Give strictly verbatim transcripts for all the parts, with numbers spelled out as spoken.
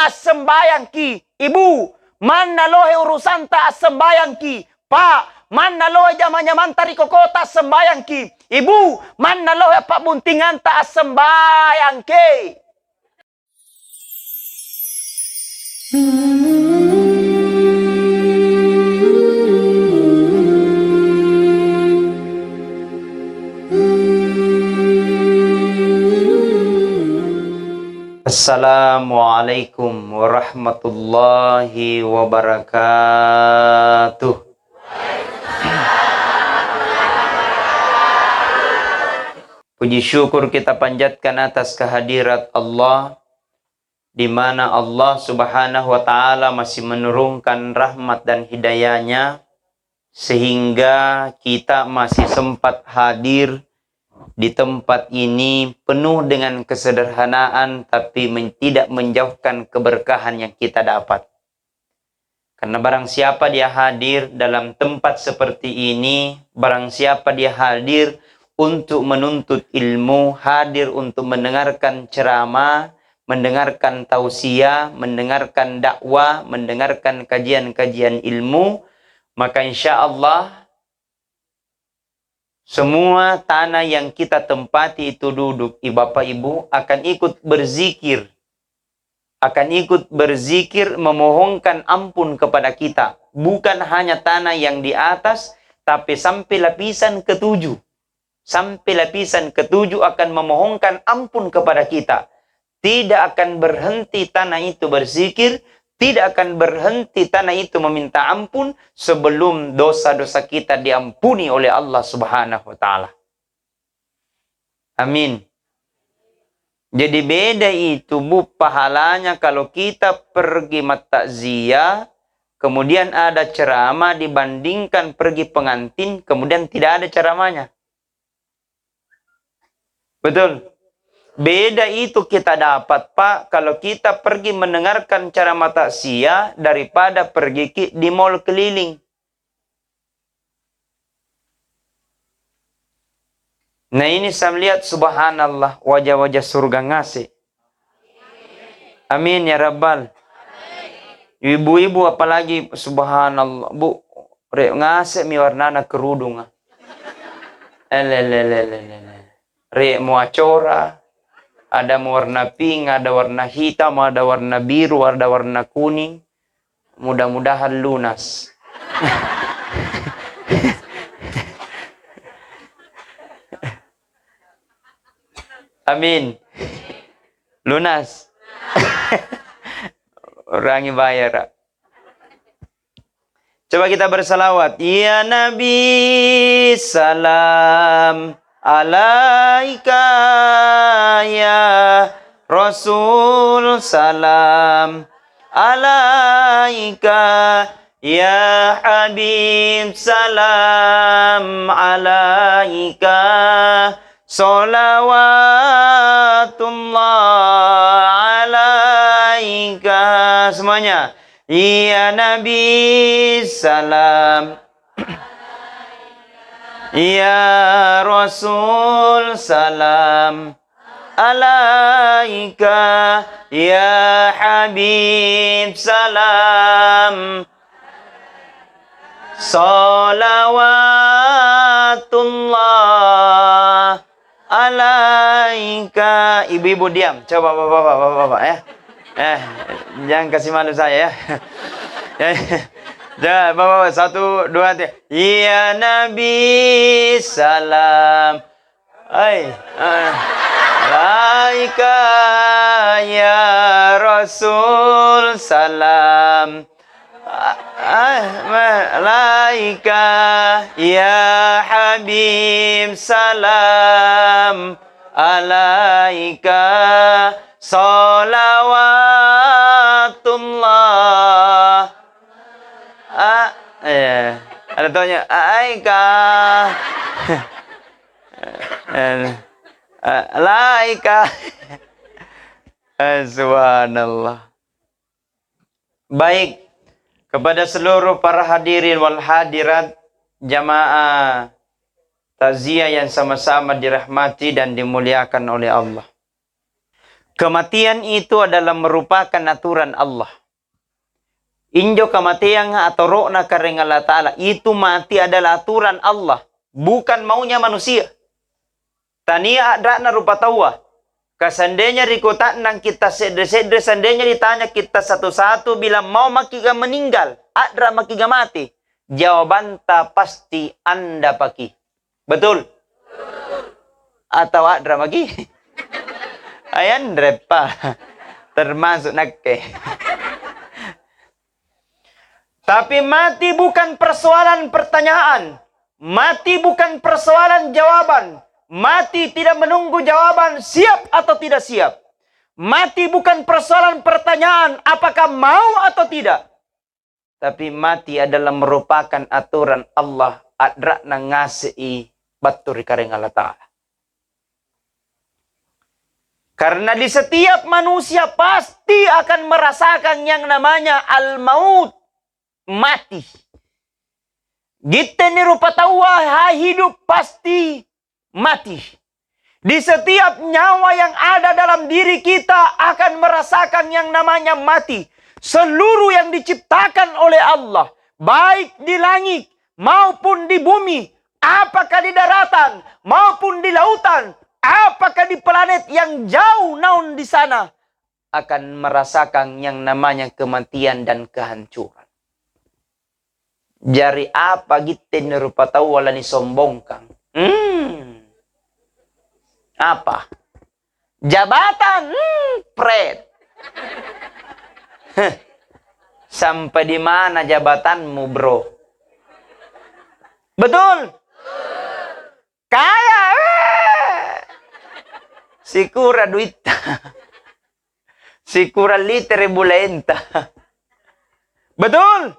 assembayangki. Ibu, manna lohe urusanta, assembayangki. Pa, manna lohe jama-jamanta ri kokota, assembayangki. Ibu, manna lohe pabbuntinganta, assembayangki. Assalamualaikum warahmatullahi wabarakatuh. Puji syukur kita panjatkan atas kehadirat Allah, di mana Allah Subhanahu wa Ta'ala masih menurunkan rahmat dan hidayah-Nya, sehingga kita masih sempat hadir di tempat ini penuh dengan kesederhanaan, tapi men-, tidak menjauhkan keberkahan yang kita dapat. Karena barang siapa dia hadir dalam tempat seperti ini, barang siapa dia hadir untuk menuntut ilmu, hadir untuk mendengarkan ceramah, mendengarkan tausiah, mendengarkan dakwah, mendengarkan kajian-kajian ilmu, maka insya Allah semua tanah yang kita tempati itu duduk, i-, Bapak Ibu, akan ikut berzikir, akan ikut berzikir memohonkan ampun kepada kita. Bukan hanya tanah yang di atas, tapi sampai lapisan ketujuh. Sampai lapisan ketujuh akan memohonkan ampun kepada kita. Tidak akan berhenti tanah itu berzikir, tidak akan berhenti tanah itu meminta ampun sebelum dosa-dosa kita diampuni oleh Allah Subhanahu wa Ta'ala. Amin. Jadi beda itu, Bu, pahalanya kalau kita pergi mattakziah, kemudian ada ceramah dibandingkan pergi pengantin, kemudian tidak ada ceramahnya. Betul. Beda itu kita dapat, Pak, kalau kita pergi mendengarkan ceramah takziah daripada pergi ki di mall keliling. Nah, ini saya melihat, subhanallah, wajah-wajah surga ngase. Amin ya rabbal. Ibu-ibu apalagi, subhanallah, Bu, re ngase mi warnana kerudung, ah. Elelelelelele. Re mu acora, ada mu warna pink, ada warna hitam, ada warna biru, ada warna kuning. Mudah-mudahan lunas. Amin. Lunas. Urangi bayar. Coba kita bersalawat. Ya Nabi, salam alaika, ya Rasul, salam alaika, ya Habib, salam alaika, salawatullah alaika. Semuanya. Ya Nabi, salam. Ya Rasul, salam alaika. Ya Habib, salam. Salawatullah alaika. Ibu-ibu diam. Coba bapak-bapak, bapak-bapak, ya. Eh, jangan kasih malu saya, ya. Ya, ya. Coba bapak-bapak, satu, dua, tiga. Ya Nabi, salam. Hai, ah. Alaika ya Rasul, salam. Ah, ah, alaika ya Habib, salam alaika, salawatullah. Ah, iya. Ada tanya, aika. Eh, eh, laika. Eh, subhanallah. Baik, kepada seluruh para hadirin wal hadirat, jamaah takziah yang sama-sama dirahmati dan dimuliakan oleh Allah. Kematian itu adalah merupakan aturan Allah. Injo kamateang atoro'na Karaeng Allah Ta'ala, itu mati adalah aturan Allah, bukan maunya manusia. Tania adra'na rupa taua. Ka seandainya rikuta'nang kita sedde-sedde, seandainya ditanya kita satu-satu, bilang mau maki ga meninggal, adra maki ga mati? Jawabanta pasti anda paki. Betul? Atau adra maki? Ayan repa. Termasuk nakke. Tapi mati bukan persoalan pertanyaan. Mati bukan persoalan jawaban. Mati tidak menunggu jawaban siap atau tidak siap. Mati bukan persoalan pertanyaan apakah mau atau tidak. Tapi mati adalah merupakan aturan Allah, adra'na ngasei battu ri Karaeng Allah Ta'ala. Karena di setiap manusia pasti akan merasakan yang namanya al-maut, mati. Gitteni rupa taua, hai hidup, pasti mati. Di setiap nyawa yang ada dalam diri kita akan merasakan yang namanya mati. Seluruh yang diciptakan oleh Allah, baik di langit maupun di bumi, apakah di daratan maupun di lautan, apakah di planet yang jauh naung di sana, akan merasakan yang namanya kematian dan kehancuran. Jari apa gitteni rupa taua lani sombongkang? Hmm. Apa? Jabatan? Hmm, pret. Heh. Sampai di mana jabatanmu, bro? Betul? Kaya, eh. Sikura duitta. Sikura litere bulaenta. Betul?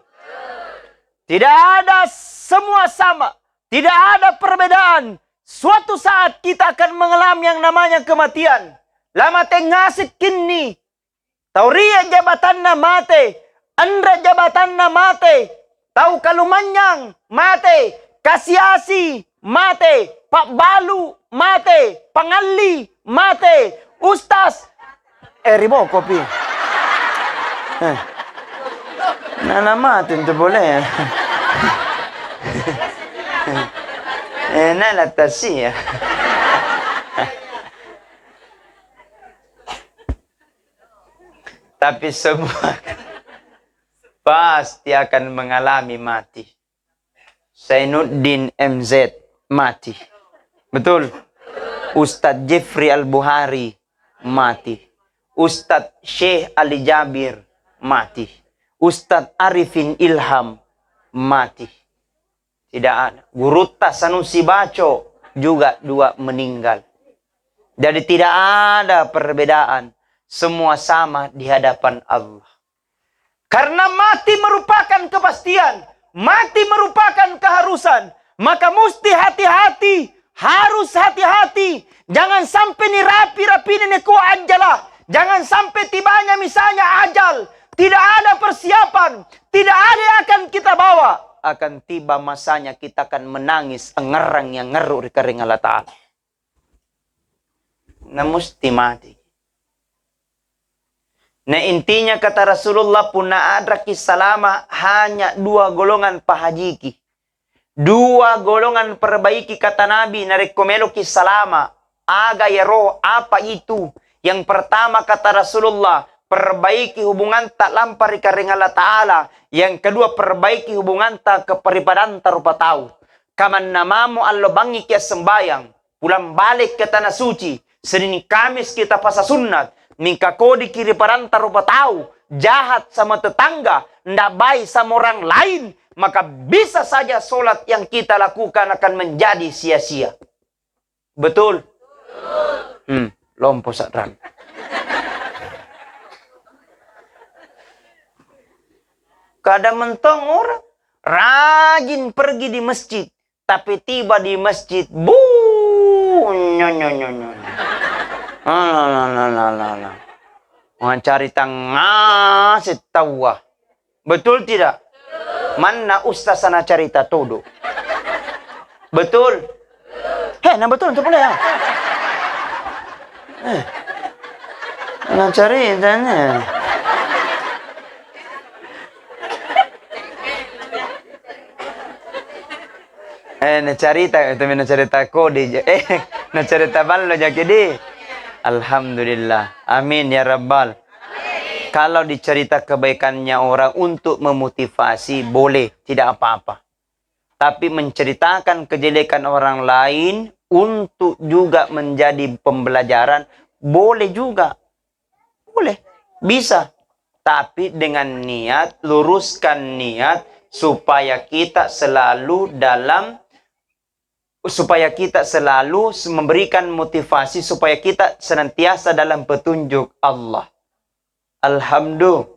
Tidak ada, semua sama. Tidak ada perbedaan. Suatu saat kita akan mengalami yang namanya kematian. Lama tengah kinni. Tauria jabatanna mate, enre jabatanna mate, tau kalumanynyang mate, kasi-asi mate, pabbalu mate, pangalli mate, ustas, eh, ribokopi. Eh. Nana mate ntu pole. Eh, nana tasia. Tapi semua pasti akan mengalami mati. Zainuddin M Z mati. Betul? Ustadz Jeffrey Al-Buhari mati. Ustadz Syekh Ali Jabir mati. Ustadz Arifin Ilham mati. Tidak ada. Gurutta Sanusi Baco juga dua meninggal. Jadi tidak ada perbedaan. Semua sama di hadapan Allah. Karena mati merupakan kepastian, mati merupakan keharusan, maka musti hati-hati, harus hati-hati. Jangan sampai ni rapi-rapini ni ku ajala. Jangan sampai tibanya misalnya ajal, tidak ada persiapan, tidak ada yang akan kita bawa. Akan tiba masanya kita akan menangis, engerang yang ngeru ri Karaeng Allah Ta'ala. Na musti mati. Na intinya kata Rasulullah, punna adraki salama, hanya dua golongan pahajiki. Dua golongan perbaiki, kata Nabi, narekko meloki salama. Aga yaro, apa itu? Yang pertama, kata Rasulullah, perbaiki hubunganta lampa ri Karaeng Allah Ta'ala. Yang kedua, perbaiki hubunganta keparipadanta rupa tau. Kamanna mamo allo bangngi ki assembayang. Pulang balik ke tanah suci, Senin Kamis kita pasa sunnat, mingka kodiki ri paranta rupa tau, jahat sama tetangga, ndak baik sama orang lain, maka bisa saja sholat yang kita lakukan akan menjadi sia-sia. Betul? Hmm, lompo sadrang. Kada mentong orang rajin pergi di masjid, tapi tiba di masjid, bu, nyo, nyo, nyo, nyo. Alalalalalala. Mancari tangase taua. Betul tidak? Manna ustaz sana carita todo. Betul? He, na betul tu pole ya. Eh. Nacaritana. Eh, nacarita, itu nacarita kode, eh, nacarita ballo jaki di. Alhamdulillah. Amin ya rabbal. Kalau dicerita kebaikannya orang untuk memotivasi, boleh, tidak apa-apa. Tapi menceritakan kejelekan orang lain untuk juga menjadi pembelajaran, boleh juga. Boleh, bisa. Tapi dengan niat, luruskan niat supaya kita selalu dalam, supaya kita selalu memberikan motivasi supaya kita senantiasa dalam petunjuk Allah. Alhamdulillah.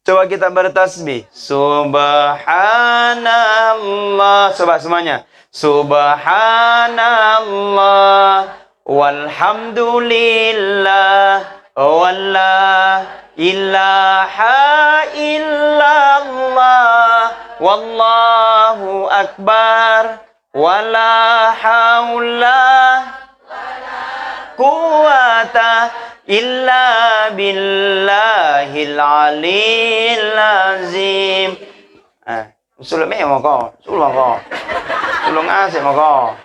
Coba kita bertasbih. Subhanallah. Coba semuanya. Subhanallah. Walhamdulillah. Wala ilaha illallah. Wallahu akbar. Wala haula quwata illa billahil aliyil azim. Eh, sulu memo ko, sulu ko. Sulu ngase mo ko.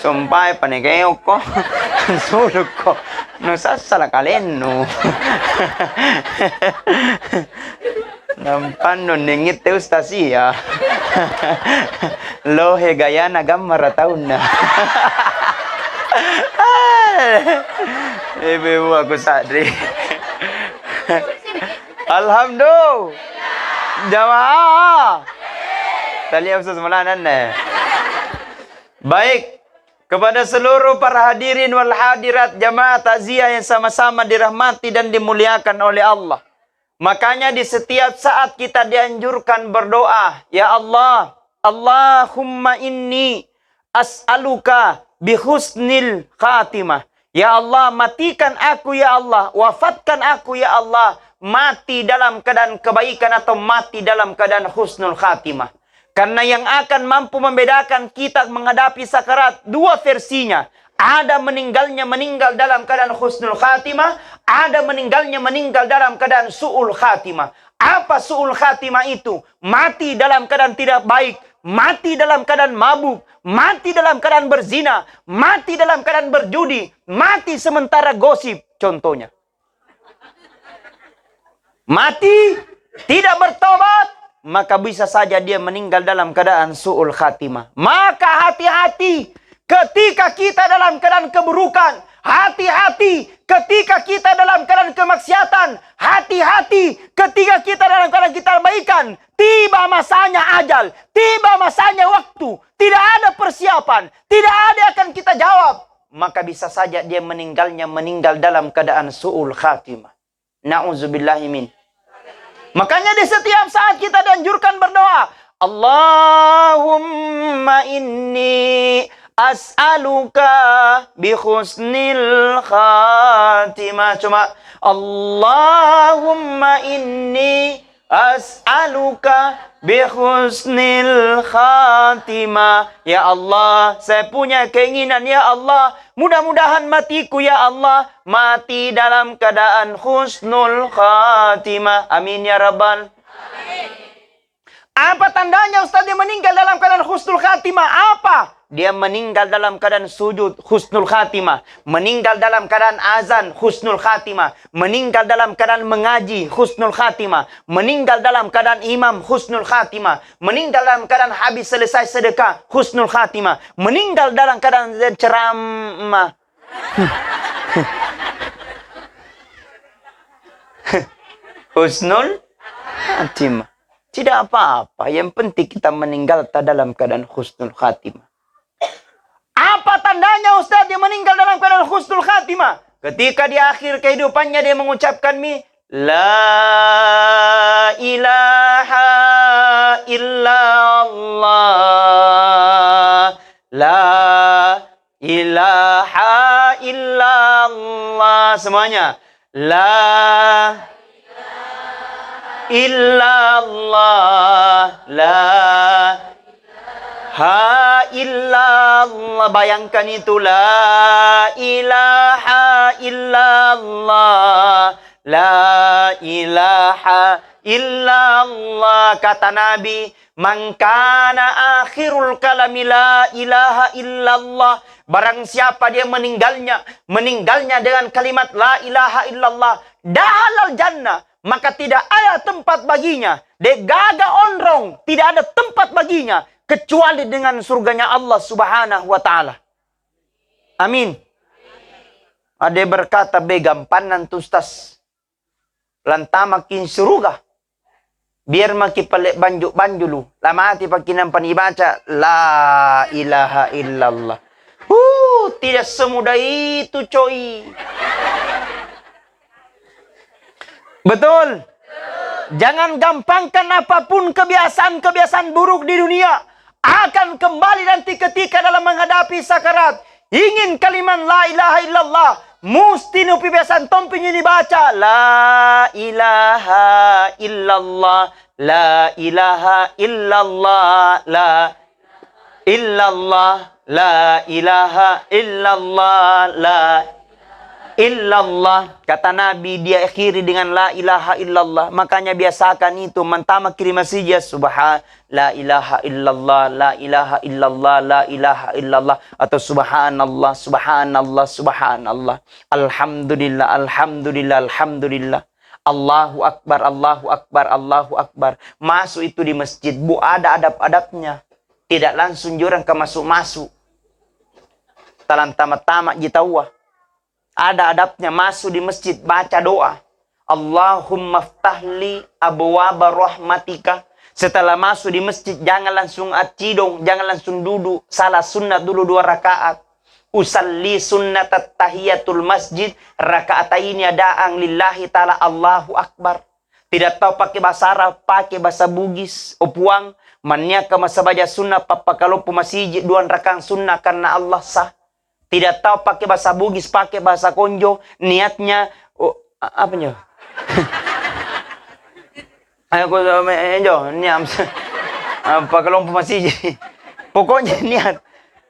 Sompai panekeo ko. Sulu ko. No sassala kalennu. Nampanno nengitte ustasia. Lohe gayana gammara taunna. Ibu-ibu aku sadri. Alhamdulillah. Jamaah. Tali Ustaz Maulana ne. Baik, kepada seluruh para hadirin wal hadirat jamaah takziah yang sama-sama dirahmati dan dimuliakan oleh Allah. Makanya di setiap saat kita dianjurkan berdoa, "Ya Allah, Allahumma inni as'aluka bi husnil khatimah." Ya Allah, matikan aku, ya Allah, wafatkan aku, ya Allah, mati dalam keadaan kebaikan atau mati dalam keadaan husnul khatimah. Karena yang akan mampu membedakan kita menghadapi sakarat, dua versinya. Ada meninggalnya meninggal dalam keadaan husnul khatimah, ada meninggalnya meninggal dalam keadaan su'ul khatimah. Apa su'ul khatimah itu? Mati dalam keadaan tidak baik, mati dalam keadaan mabuk, mati dalam keadaan berzina, mati dalam keadaan berjudi, mati sementara gosip, contohnya. Mati tidak bertobat, maka bisa saja dia meninggal dalam keadaan su'ul khatimah. Maka hati-hati ketika kita dalam keadaan keburukan, hati-hati ketika kita dalam keadaan kemaksiatan, hati-hati ketika kita dalam keadaan kita kebaikan, tiba masanya ajal, tiba masanya waktu, tidak ada persiapan, tidak ada yang akan kita jawab, maka bisa saja dia meninggalnya meninggal dalam keadaan su'ul khatimah. Na'udzubillahi min. Makanya di setiap saat kita dianjurkan berdoa, "Allahumma inni as'aluka bi husnil khatimah." Cuma, "Allahumma inni as'aluka bi husnil khatimah." Ya Allah, saya punya keinginan, ya Allah, mudah-mudahan matiku, ya Allah, mati dalam keadaan husnul khatimah. Amin ya rabbal. Apa tandanya, Ustaz, dia meninggal dalam keadaan husnul khatimah? Apa? Dia meninggal dalam keadaan sujud, husnul khatimah. Meninggal dalam keadaan azan, husnul khatimah. Meninggal dalam keadaan mengaji, husnul khatimah. Meninggal dalam keadaan imam, husnul khatimah. Meninggal dalam keadaan habis selesai sedekah, husnul khatimah. Meninggal dalam keadaan ceramah, husnul khatimah. Tidak apa-apa, yang penting kita meninggal ta dalam keadaan husnul khatimah. Apa tandanya, Ustaz, yang meninggal dalam keadaan husnul khatimah? Ketika di akhir kehidupannya dia mengucapkan mi, "La ilaha illallah, la ilaha illallah." Semuanya. La illallah, la ha illallah. Bayangkan itu, la ilaha illallah, la ilaha illallah. Kata Nabi, "Man kana akhirul kalami la ilaha illallah." Barang siapa dia meninggalnya, meninggalnya dengan kalimat la ilaha illallah, dahalal jannah, maka tidak ada tempat baginya. Degaga onrong, tidak ada tempat baginya kecuali dengan surganya Allah Subhanahu wa Ta'ala. Amin. Ada yang berkata, "Be, gampanna tu, Ustaz. Lantamakin suruga. Biar maki pale banju-banjulu. La mati paki nampa ni baca la ilaha illallah." Huh, tidak semudah itu, coy. Betul? Jangan gampangkan apapun kebiasaan-kebiasaan buruk di dunia. Akan kembali nanti ketika dalam menghadapi sakarat. Ingin kalimat la ilaha illallah, musti nupi biasa tompi ni baca. La ilaha illallah, la ilaha illallah, la illallah, la ilaha illallah, la illallah. Kata Nabi diakhiri dengan la ilaha illallah. Makanya biasakan itu, mantama kiri masjid, ya, subhan-, la ilaha illallah, la ilaha illallah, la ilaha illallah, atau subhanallah, subhanallah, subhanallah. Alhamdulillah, alhamdulillah, alhamdulillah. Allahu Akbar, Allahu Akbar, Allahu Akbar. Masuk itu di masjid, Bu, ada adab-adabnya. Tidak langsung jorang ke masuk-masuk. Talang tama-tama ji tawa. Ada adabnya, masuk di masjid, baca doa. "Allahumma ftahli abwaba rahmatika." Setelah masuk di masjid, jangan langsung acidong, jangan langsung duduk. Salah sunat dulu dua rakaat. "Usalli sunnatat tahiyatul masjid, rakaataini adaan lillahi ta'ala, Allahu Akbar." Tidak tahu pakai bahasa Arab, pakai bahasa Bugis. "Oh Puang, manniaka masabaja sunnah pappakaloppo masiji duang rakang sunnah karena Allah sah." Tidak tahu pakai bahasa Bugis, pakai bahasa Konjo, niatnya, oh, a-, apa nyo? Ayo, ko, me-, enjo, niat, ah, pakaloppo masiji. Pokoknya niat.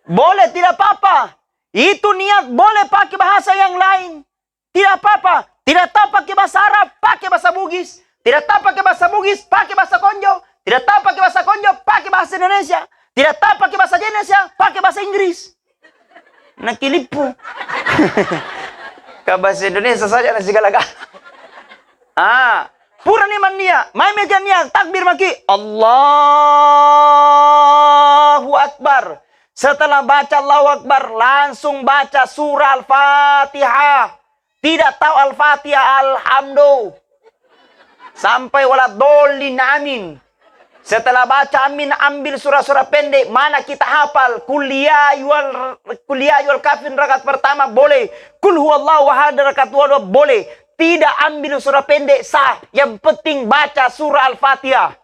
Boleh, tidak apa-apa. Itu niat boleh pakai bahasa yang lain. Tidak apa-apa. Tidak tahu pakai bahasa Arab, pakai bahasa Bugis. Tidak tahu pakai bahasa Bugis, pakai bahasa Konjo. Tidak tahu pakai bahasa Konjo, pakai bahasa Indonesia. Tidak tahu pakai bahasa Indonesia, pakai bahasa Inggris. Nakilippu. Ke bahasa Indonesia saja nasi galaga. Ah, purani mannia, mai meja nia, takbir maki. Allahu Akbar. Setelah baca Allahu Akbar, langsung baca surah Al-Fatihah. Tidak tahu Al-Fatihah, Alhamdu. Sampai wala dolin, amin. Setelah baca amin, ambil surah-surah pendek, mana kita hafal. Kuliah yual, kuliah yual kafin rakaat pertama boleh. Kul huwallahu ahad rakaat dua boleh. Tidak ambil surah pendek, sah. Yang penting baca surah Al-Fatihah.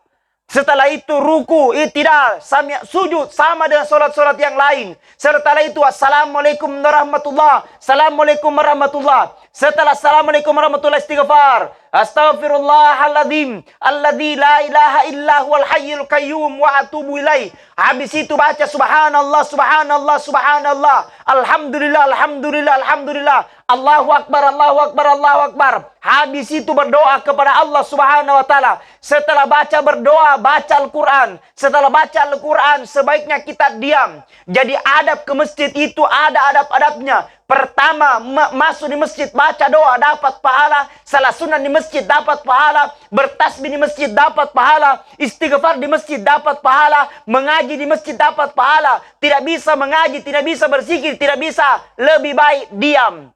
Setelah itu ruku, itidal, sami-, sujud, sama dengan sholat-sholat yang lain. Setelah itu, "Assalamualaikum warahmatullah, assalamualaikum warahmatullah." Setelah "Assalamualaikum warahmatullah", istighfar. "Astaghfirullahaladzim, alladzi la ilaha illa huwal hayyul qayyum wa atubu ilaih." Habis itu baca, "Subhanallah, subhanallah, subhanallah. Alhamdulillah, alhamdulillah, alhamdulillah. Allahu Akbar, Allahu Akbar, Allahu Akbar." Habis itu berdoa kepada Allah Subhanahu wa Ta'ala. Setelah baca berdoa, baca Al-Quran. Setelah baca Al-Quran, sebaiknya kita diam. Jadi adab ke masjid itu ada adab-adabnya. Pertama, ma-, masuk di masjid, baca doa, dapat pahala. Salat sunat di masjid, dapat pahala. Bertasbih di masjid, dapat pahala. Istighfar di masjid, dapat pahala. Mengaji di masjid, dapat pahala. Tidak bisa mengaji, tidak bisa berzikir, tidak bisa. Lebih baik diam.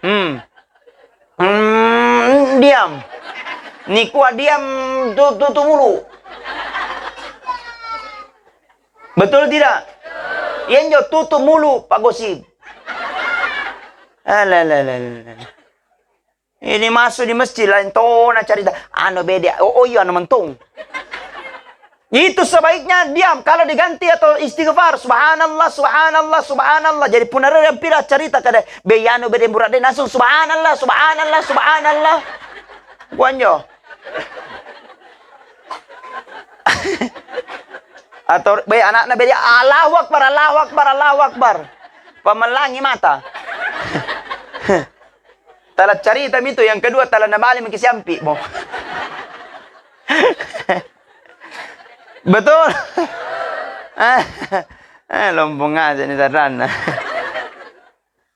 Hmm. Hmm, diam. Nikua diam, tu-, tutup mulu. Betul tidak? Iya njo, tutup mulu, Pak Gosip. Alah, alah, alah, alah. Ini masuk di masjid, lain tona carita. Anu bede, oh, oh iya, anu mentong. Itu sebaiknya diam. Kalau diganti atau istighfar, subhanallah, subhanallah, subhanallah. Jadi punna rereng pira carita kada, "Be, anu bede murah deh," langsung, "Subhanallah, subhanallah, subhanallah." Buanjo. Atau be anakna bede, "Allahu Akbar, Allahu Akbar, Allahu Akbar." Pamellangi mata. Tala carita mitu, yang kedua tala nabali maki siampi mo. Betul? Eh, lompong aja nih saranna.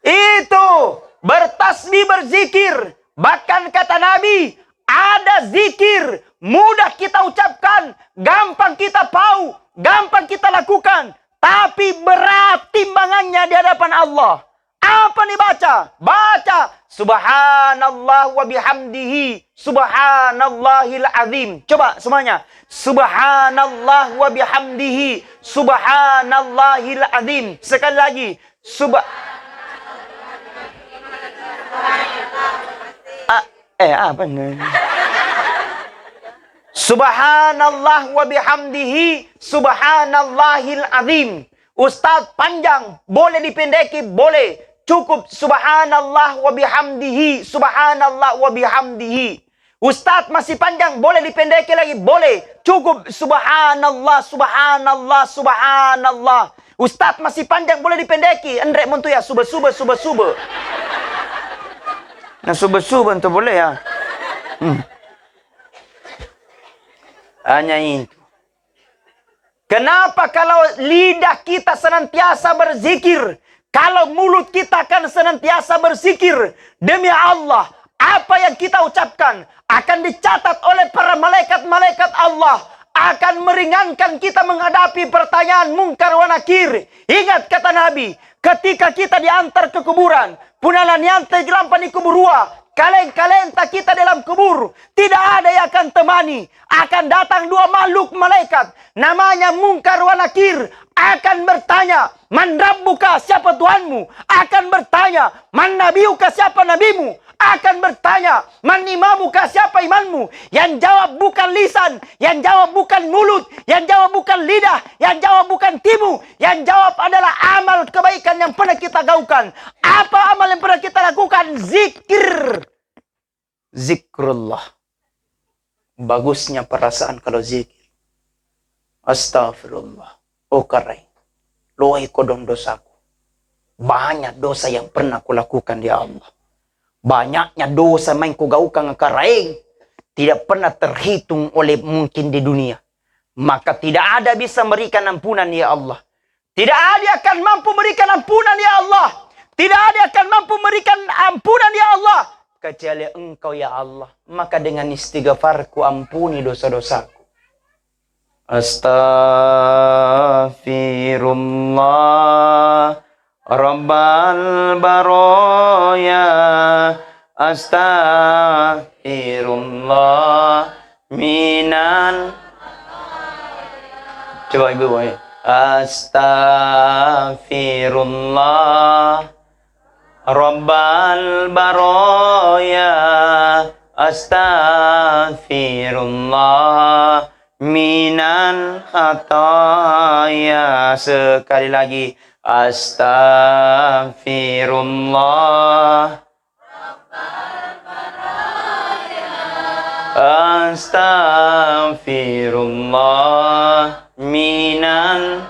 Itu bertasbih, berzikir. Bahkan kata Nabi, ada zikir mudah kita ucapkan, gampang kita pau, gampang kita lakukan, tapi berat timbangannya di hadapan Allah. Apa nih baca? Baca subhanallah wa bihamdihi, subhanallahil azim. Coba semuanya. Subhanallah wa bihamdihi, subhanallahil azim. Sekali lagi. Subha- Ah, eh, apa nih? Subhanallah wa bihamdihi, subhanallahil azim. Ustaz, panjang, boleh dipendeki? Boleh. Cukup subhanallah wa bihamdihi, subhanallah wa bihamdihi. Ustaz, masih panjang, boleh dipendeki lagi? Boleh. Cukup subhanallah, subhanallah, subhanallah. Ustaz, masih panjang, boleh dipendeki? Enre' montu ya, suba, suba, suba, suba. Nah, suba, suba entu boleh ya. Hmm. Hanya itu. Kenapa kalau lidah kita senantiasa berzikir, kalau mulut kita akan senantiasa berzikir, demi Allah, apa yang kita ucapkan akan dicatat oleh para malaikat-malaikat Allah, akan meringankan kita menghadapi pertanyaan Mungkar wa Nakir. Ingat kata Nabi, ketika kita diantar ke kuburan, punana niantai lampa ni kuburua, kaleng-kalenta kita dalam kubur, tidak ada yang akan temani. Akan datang dua makhluk malaikat, namanya Mungkar wa Nakir, akan bertanya, "Man rabbuka?" Siapa Tuhanmu? Akan bertanya, "Man nabiyuka?" Siapa nabimu? Akan bertanya, "Man imamuka?" Siapa imanmu? Yang jawab bukan lisan, yang jawab bukan mulut, yang jawab bukan lidah, yang jawab bukan timu, yang jawab adalah amal kebaikan yang pernah kita gaungkan. Apa amal yang pernah kita lakukan? Zikir. Zikrullah. Bagusnya perasaan kalau zikir. Astaghfirullah. Oh, Karaeng, loe kodong dosaku. Banyak dosa yang pernah kulakukan, ya Allah. Banyaknya dosa main kugaukang, Karaeng, tidak pernah terhitung oleh mungkin di dunia. Maka tidak ada bisa memberikan ampunan, ya Allah. Tidak ada yang akan mampu memberikan ampunan, ya Allah. Tidak ada yang akan mampu memberikan ampunan, ya Allah, kecuali Engkau, ya Allah. Maka dengan istighfarku ampuni dosa-dosaku. Astaghfirullah Rabbal baraya. Astaghfirullah minal. Coba Ibu, eh. Astaghfirullah Rabbal baraya. Astaghfirullah minal khataya. Sekali lagi. Astaghfirullah. Astaghfirullah minal.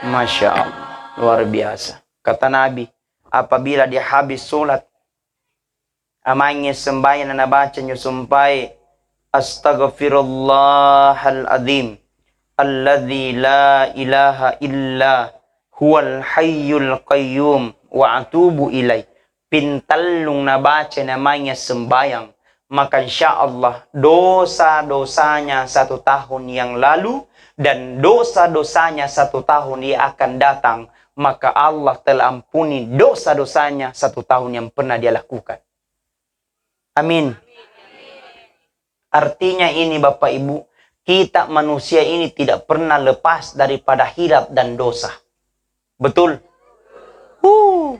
Masya Allah, luar biasa. Kata Nabi, apabila dia habis sholat, amangnge sembahyang, nanabaca nyo sumpae, "Astaghfirullahal adzim, alladzi la ilaha illa huwal hayyul qayyum, wa atubu ilaih." Pintellung nabaca namanya sembahyang, maka insya Allah dosa-dosanya satu tahun yang lalu dan dosa-dosanya satu tahun yang akan datang, maka Allah telah ampuni dosa-dosanya satu tahun yang pernah dia lakukan. Amin. Artinya ini, Bapak Ibu, kita manusia ini tidak pernah lepas daripada hilaf dan dosa. Betul? Uh.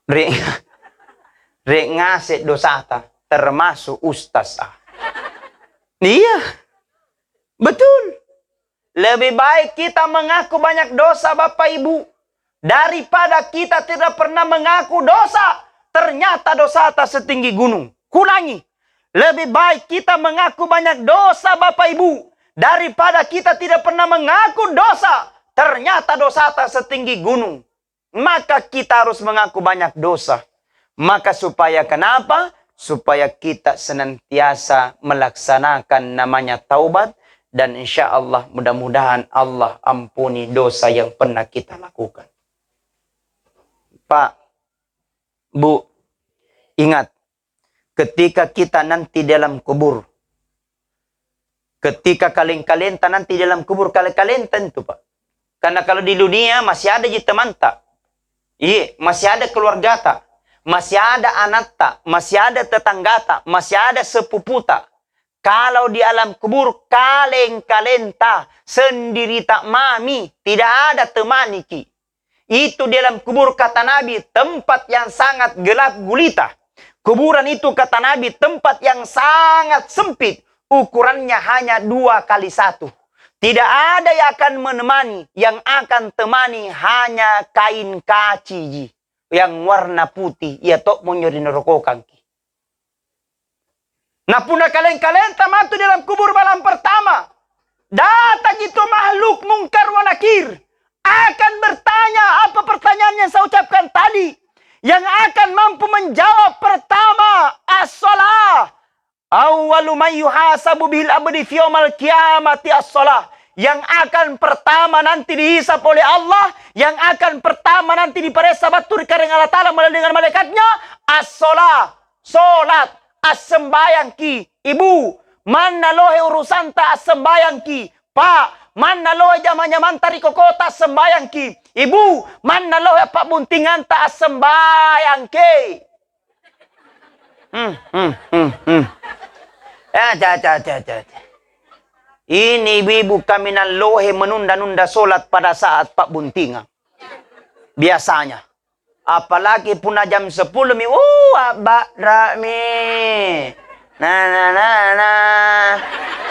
Re-, re ngase dosata, termasuk ustaz, ah. Iya. Betul. Lebih baik kita mengaku banyak dosa, Bapak Ibu, daripada kita tidak pernah mengaku dosa. Ternyata dosata setinggi gunung. Kulangi. Lebih baik kita mengaku banyak dosa, Bapak Ibu, daripada kita tidak pernah mengaku dosa, ternyata dosata setinggi gunung. Maka kita harus mengaku banyak dosa. Maka supaya kenapa? Supaya kita senantiasa melaksanakan namanya taubat, dan insya Allah, mudah-mudahan Allah ampuni dosa yang pernah kita lakukan. Pak, Bu, ingat, ketika kita nanti dalam kubur, ketika kaleng-kalenta nanti dalam kubur, kaleng-kalenta itu, Pak. Karena kalau di dunia masih ada ji temanta. Iya, masih ada keluargata, masih ada anatta, masih ada tetanggata, masih ada sepuputa. Kalau di alam kubur, kaleng-kalenta, sendirita mami, tidak ada temaniki. Itu di alam kubur, kata Nabi, tempat yang sangat gelap gulita. Kuburan itu, kata Nabi, tempat yang sangat sempit, ukurannya hanya dua kali satu. Tidak ada yang akan menemani, yang akan temani hanya kain kaciji yang warna putih, iya to monyo rinarokokangki. Nah, punna kaleng-kalenta matu dalam kubur malam pertama, datang itu makhluk Mungkar wa Nakir, akan bertanya apa pertanyaan yang saya ucapkan tadi. Yang akan mampu menjawab pertama, as-shalah. Awwalu man yuhasabu bihil abdi fi yaumal qiyamati as-shalah. Yang akan pertama nanti dihisab oleh Allah, yang akan pertama nanti diperiksa battu ri karaeng Allah Ta'ala melalui dengan malaikatnya, as-shalah, solat, assembayangki. Ibu, manna lohe urusanta, assembayangki. Pak, manna lohe jama-jamanta ri kokota, assembayangki. Ibu, manna lohe pabbuntinganta, assembayangki. Hmm, hmm, hmm, hmm. Eh, ca, ca, ca, ca, ca. Ini ibu-ibu kaminang lohe menunda-nunda solat pada saat pabbuntingang. Biasanya. Apalagi punna jam sepuluh mi, uh, abba'ra mi. Nah, nah, nah, nah.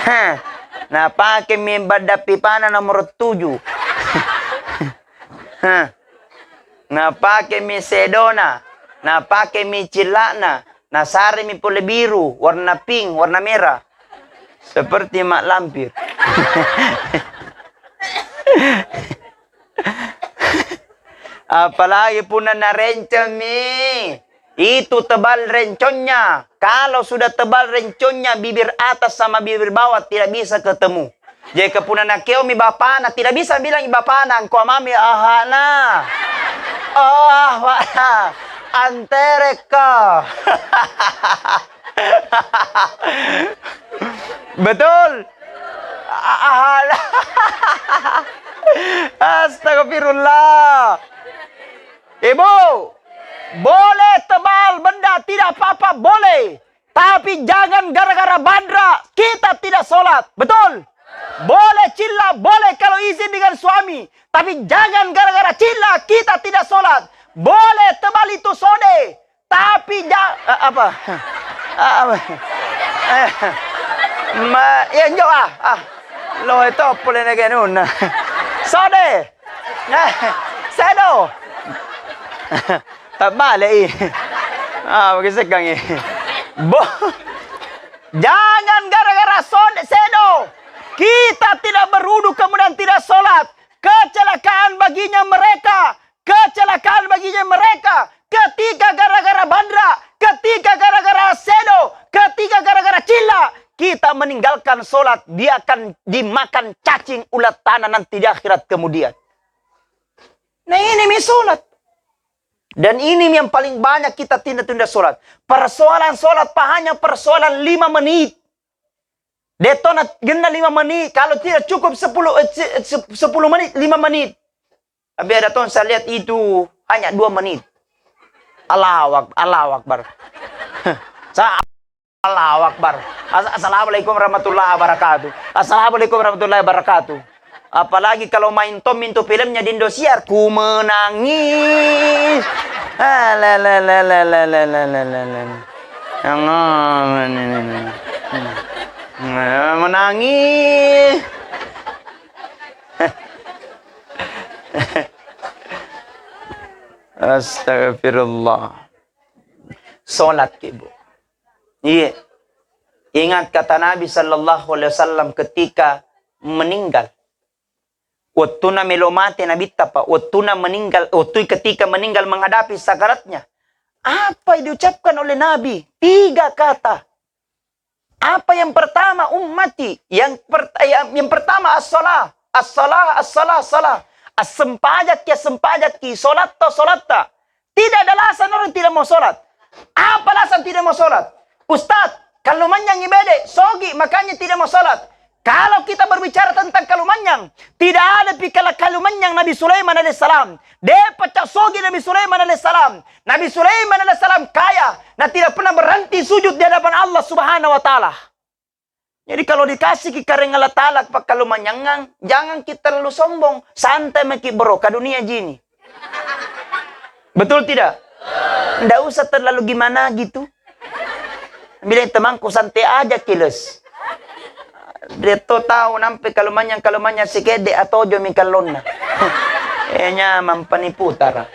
Hah. Napake mi badda pipana nomor tujuh. Hah. Napake mi sedona, napake mi cilla'na, nasare mi pole biru, warna pink, warna merah. Seperti mak lampir. Apalagi punna narenceng mi. Itu tebal renconnya. Kalau sudah tebal renconnya, bibir atas sama bibir bawah tidak bisa ketemu. Jadi, punna nakeomi bapana, tidak bisa bilang bapana, engkau mami ahana. Oh, ahana. Antereka. Betul? A-, ahana. Astagfirullah. Ibu, boleh tebal benda, tidak apa-apa, boleh. Tapi jangan gara-gara badra kita tidak sholat. Betul? Boleh cilla, boleh kalau izin dengan suami. Tapi jangan gara-gara cilla kita tidak sholat. Boleh tebal itu sode. Tapi ja-, eh, apa? Ah, apa? Eh, ma-, ya, njo, ah, ah. Lo itu pole nege nunna. Sode. Nah, sedo. Tabbale i. Ah, bagi segang i. Bo-, jangan gara-gara sode, sedo. Kita tidak berwudu kemudian tidak sholat. Kecelakaan baginya mereka. Kecelakaan baginya mereka ketika gara-gara bandra, ketika gara-gara sedo, ketika gara-gara cilla, kita meninggalkan sholat, dia akan dimakan cacing ulat tanah nanti di akhirat kemudian. Nah, ini mi sholat. Dan ini yang paling banyak kita tunda-tunda sholat. Persoalan sholat, Pak, hanya persoalan lima menit. Detona genna lima menit, kalau tidak cukup sepuluh, eh, se-, se-, sepuluh menit, lima menit. Tapi ada tong saya lihat itu hanya dua menit. Allahu Ak-, Allahu Akbar. Sa-, Allahu Akbar. As-, Assalamualaikum warahmatullahi wabarakatuh. Assalamualaikum warahmatullahi wabarakatuh. Apalagi kalau main tom itu filmnya di Indosiar, ku menangis. Ah, la, la, la. Yang, ah, ini, ini, ini. Hmm. Menangis. Astagfirullah. Sholat ki, Bu. Iya. Ingat kata Nabi sallallahu alaihi wasallam ketika meninggal. Wettuna melo mate Nabitta, Pak, wettuna meninggal, wettui ketika meninggal menghadapi sakaratnya, apa yang diucapkan oleh Nabi? Tiga kata. Apa yang pertama, ummati? Yang per-, yang, yang pertama, as-salah. As-salah, as-salah, as-salah. Assempajakki, assempajakki, solatta, solatta. Tidak ada alasan orang tidak mau sholat. Apa alasan tidak mau sholat? Ustaz, kalau manjang ibadah, sogi, makanya tidak mau sholat. Kalau kita berbicara tentang kalumanyang, tidak ada pikala kalumanyang Nabi Sulaiman alaihissalam. Depa ca sogi Nabi Sulaiman alaihissalam. Nabi Sulaiman alaihissalam kaya, na tidak pernah berhenti sujud di hadapan Allah Subhanahu wa Ta'ala. Jadi, kalau dikasih ki kareng Allah Ta'ala pakkalumanyangang, jangan kita terlalu sombong. Santai maki, bro, ka dunia jini. Betul tidak? Ndak usah terlalu gimana gitu. Bilang temanku, santai aja, kiles. Dia to tahu nampe kalumanyang, kalumanyang sikede atojo mi kallonna. Eh, nyamang pani putara.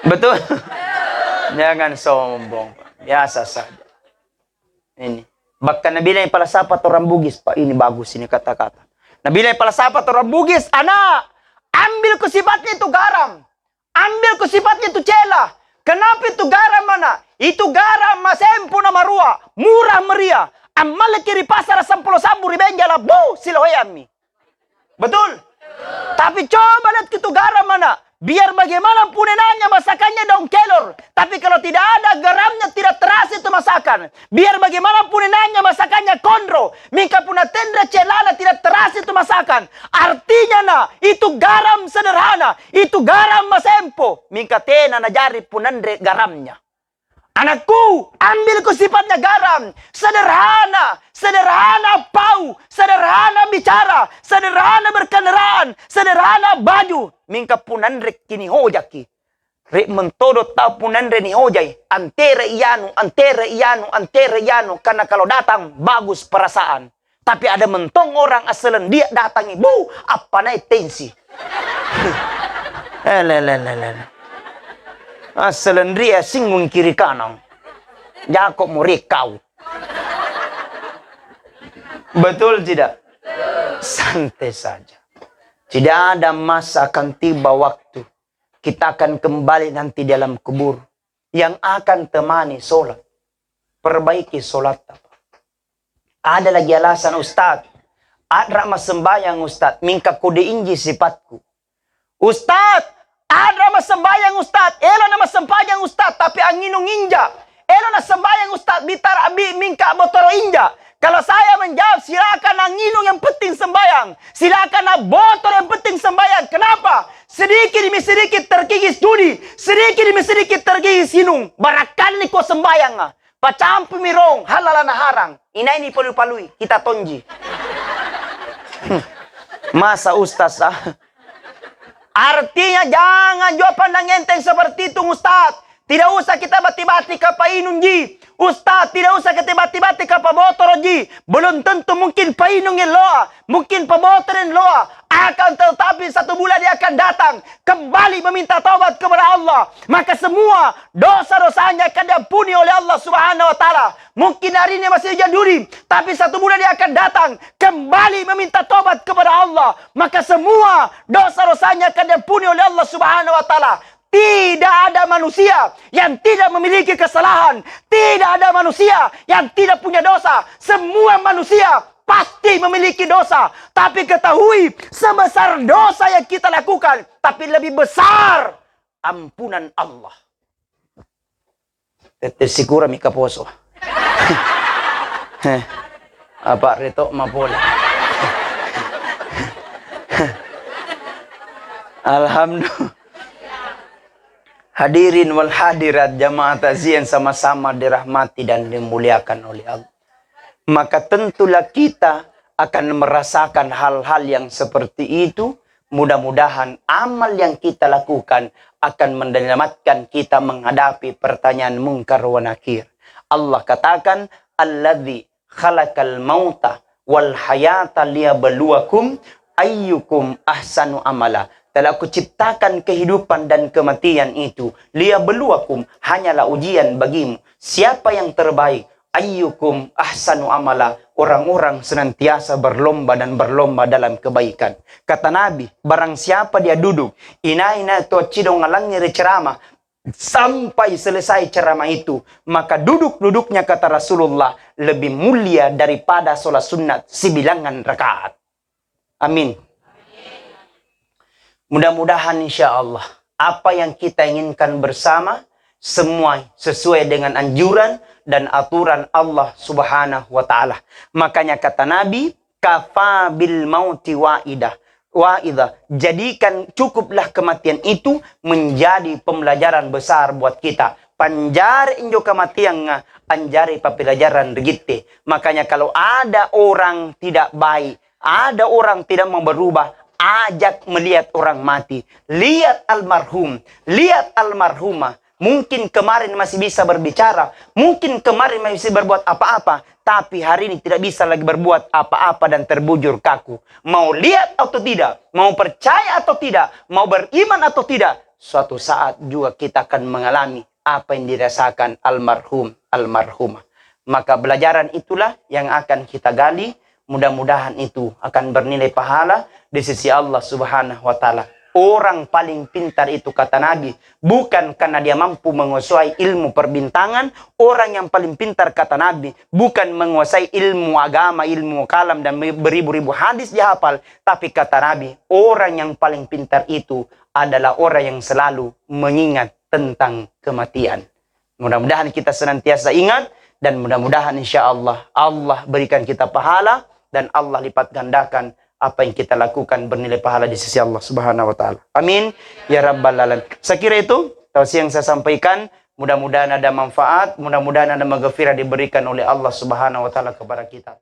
Betul? Jangan sombong, Pak. Biasa saja. Ini. Bahkan nabilang pala sapa tu orang Bugis, Pak. Ini bagus ini kata-kata. Nabilang pala sapa tu orang Bugis, anak, ambil ku sifatnya itu garam. Ambil ku sifatnya itu cela. Kenapa itu garam, anak? Itu garam masempo na marua, murah meriah. Ammalaki ri pasara Sampolo Sabbu ri Benjala, bu, siloheammi. Betul? Tapi coba lihat itu garam, anak. Biar bagaimanapun enaknya masakannya daun kelor, tapi kalau tidak ada garamnya, tidak terasa itu masakan. Biar bagaimanapun enaknya masakannya konro, mingka punna tenre celana, tidak terasa itu masakan. Artinya, na, itu garam sederhana, itu garam masempo, mingka tena najari punanre garamnya. Anakku, ambil ku sifatnya garam. Sederhana, sederhana pau, sederhana bicara, sederhana berkendaraan, sederhana baju. Mingka punanrekki nihojaki. Rek mentodo tau punanre nihojai. Antere ianu, antere ianu, antere ianu. Karena kalau datang, bagus perasaan. Tapi ada mentong orang assaleng dia datangi, bu, appanai tensi. Eh, le, le, le, le, le. Assaleng dia singgung kiri kanan. Jako muri kau. Betul tidak? Santai saja. Tidak ada masa akan tiba waktu kita akan kembali nanti dalam kubur yang akan temani sholat. Perbaiki sholatta. Ada lagi alasan, Ustaz. Adra massembayang, Ustaz. Mingka kode inji sifatku. Ustaz, adra massembayang, Ustaz. Elo na massembayang, Ustaz. Tapi anginung inja. Elo na sembayang, Ustaz. Bitara bi mingka botoro inja. Kalau saya menjawab, silakan anginung yang penting sembayang. Silakan abotoro yang penting sembayang. Kenapa? Sedikit demi sedikit terkikis judi. Sedikit demi sedikit terkikis inung. Barakali ko sembayang. Pacampumi rong, halal na harang. Inai ni palu-palui, kita tonji. Masa ustaz, ah? Artinya jangan juga pandang enteng seperti itu, Ustaz. Tidak usah kita bati-bati ka painung ji. Ustaz, tidak usah kita bati-bati ka pabotoro ji. Belum tentu mungkin painung loa, mungkin pabotoro loa. Akan tetapi satu bulan dia akan datang, kembali meminta taubat kepada Allah. Maka semua dosa-dosanya akan diampuni oleh Allah Subhanahu wa Ta'ala. Mungkin hari ini masih hujan duri, tapi satu bulan dia akan datang, kembali meminta taubat kepada Allah. Maka semua dosa-dosanya akan diampuni oleh Allah Subhanahu wa Ta'ala. Tidak ada manusia yang tidak memiliki kesalahan. Tidak ada manusia yang tidak punya dosa. Semua manusia pasti memiliki dosa. Tapi ketahui, sebesar dosa yang kita lakukan, tapi lebih besar ampunan Allah. Tette sikurami kaposo. Eh, apa reto mapole. Alhamdulillah. Hadirin wal hadirat, jamaah takziah yang sama-sama dirahmati dan dimuliakan oleh Allah. Maka tentulah kita akan merasakan hal-hal yang seperti itu. Mudah-mudahan amal yang kita lakukan akan menyelamatkan kita menghadapi pertanyaan Mungkar wa Nakir. Allah katakan, "Alladzi khalaqal mauta wal hayata liyabluwakum ayyukum ahsanu amala." Telah Kuciptakan kehidupan dan kematian itu, liyabluwakum, hanyalah ujian bagimu. Siapa yang terbaik? "Ayyukum ahsanu amala," orang-orang senantiasa berlomba dan berlomba dalam kebaikan. Kata Nabi, barang siapa dia duduk, ina-ina to cidong ngalangi ceramah, sampai selesai ceramah itu, maka duduk-duduknya, kata Rasulullah, lebih mulia daripada sholat sunat sibilangan rakaat. Amin. Mudah-mudahan, insya Allah, apa yang kita inginkan bersama, semua sesuai dengan anjuran dan aturan Allah Subhanahu wa Ta'ala. Makanya kata Nabi, "Kafa bil mauti wa'idah, wa'idah." Jadikan, cukuplah kematian itu menjadi pembelajaran besar buat kita. Panjari injo kematian, anjari papelajaran rigitte. Makanya, kalau ada orang tidak baik, ada orang tidak mau berubah, ajak melihat orang mati. Lihat almarhum, lihat almarhumah. Mungkin kemarin masih bisa berbicara, mungkin kemarin masih bisa berbuat apa-apa, tapi hari ini tidak bisa lagi berbuat apa-apa dan terbujur kaku. Mau lihat atau tidak, mau percaya atau tidak, mau beriman atau tidak, suatu saat juga kita akan mengalami apa yang dirasakan almarhum, almarhumah. Maka pelajaran itulah yang akan kita gali. Mudah-mudahan itu akan bernilai pahala di sisi Allah Subhanahu wa Ta'ala. Orang paling pintar itu, kata Nabi, bukan karena dia mampu menguasai ilmu perbintangan. Orang yang paling pintar, kata Nabi, bukan menguasai ilmu agama, ilmu kalam, dan beribu-ribu hadis dihafal. Tapi kata Nabi, orang yang paling pintar itu adalah orang yang selalu mengingat tentang kematian. Mudah-mudahan kita senantiasa ingat, dan mudah-mudahan, insya Allah, Allah berikan kita pahala dan Allah lipat gandakan apa yang kita lakukan bernilai pahala di sisi Allah Subhanahu wa Ta'ala. Amin ya Rabbal Alamin. Saya kira itu tausiah yang saya sampaikan. Mudah-mudahan ada manfaat, mudah-mudahan ada maghfirah diberikan oleh Allah Subhanahu wa Ta'ala kepada kita.